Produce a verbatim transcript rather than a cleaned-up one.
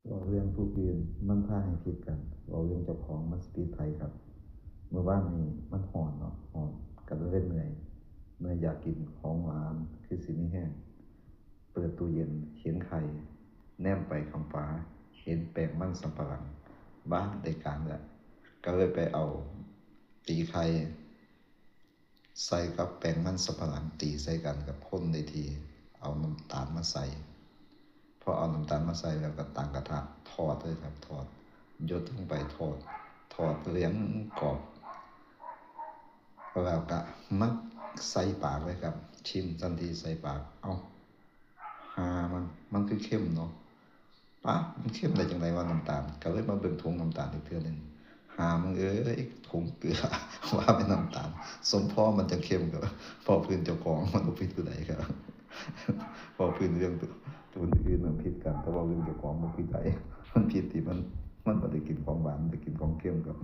เว้าเรื่องผู้อื่นมันพาให้ผิดกัน เว้าเรื่องเจ้าของมันสิผิดไผครับ มื้อวานนี้มันฮ้อนเนาะ ฮ้อน ก็เลยเมื่อย เมื่อยอยากกินของหวาน คือสิมีแฮง เปิดตู้เย็น เห็นไข่ แนมไปข้างฝา เห็นแป้งมันสำปะหลัง บ้า ได้การแล้ว ก็เลยไปเอาตีไข่ ใส่กับแป้งมันสำปะหลัง ตีใส่กันกับคนในที เอาน้ำตาลมาใส่ พอเอาน้ำตาลมาใส่แล้วก็ตั้งกระทะทอดเลยครับ ทอด หยดลงไปทอด ทอดเหลืองกรอบ แล้วก็มาใส่ปากเลยครับ ชิมทันทีใส่ปาก เอ้า หามัน มันคือเค็มเนาะ ปะ มันเค็มได้จังได๋วะน้ำตาล ก็เลยมาเบิ่งถุงน้ำตาลอีกเทื่อหนึ่ง หามึงเอ้ย ถุงเกลือ ว่าเป็นน้ำตาล สมพอมันจังเค็มครับ เว้าพื้นเจ้าของมันบ่ผิดผู้ใดครับ เว้าพื้นเรื่องผู้อื่นมันผิดกัน แต่เว้าเรื่องเจ้าของบ่ผิดไผ มันผิดที่มัน มันบ่ได้กินของหวาน มันได้กินของเค็มครับ